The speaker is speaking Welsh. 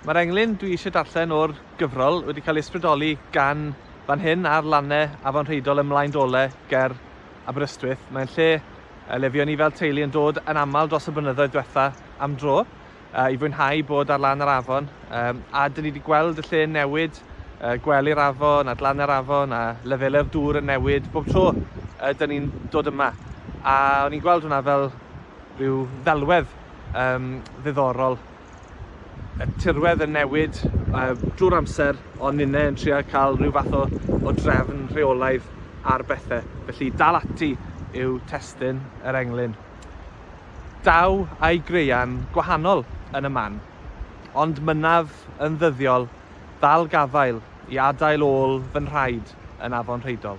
Mae'r englyn dwi eisiau darllen o'r gyfrol wedi cael ei ysbrydoli gan fan hyn ar lannau Afon Rheidol ym Mlaen Dole ger Aberystwyth. Mae'n lle le fuon ni fel teulu yn dod yn aml dros y blynyddoedd diwetha am dro i fwynhau bod ar lan yr afon. A dyn ni wedi gweld y lle yn newid, gwely'r afon a glan yr afon a lefelau'r dŵr yn newid bob tro dyn ni'n dod yma. A o'n i'n gweld hwnna fel rhyw ddelwedd ddiddorol y tirwedd yn newid drwy'r amser, ond ninne yn trio cael rhyw fath o, o drefn rheolaidd ar bethau. Felly dal ati yw testun yr englyn. Daw a'i graean gwahanol yn y man, ond mynnaf yn ddyddiol ddal gafael i adael ôl fy nhraed yn Afon Rheidol.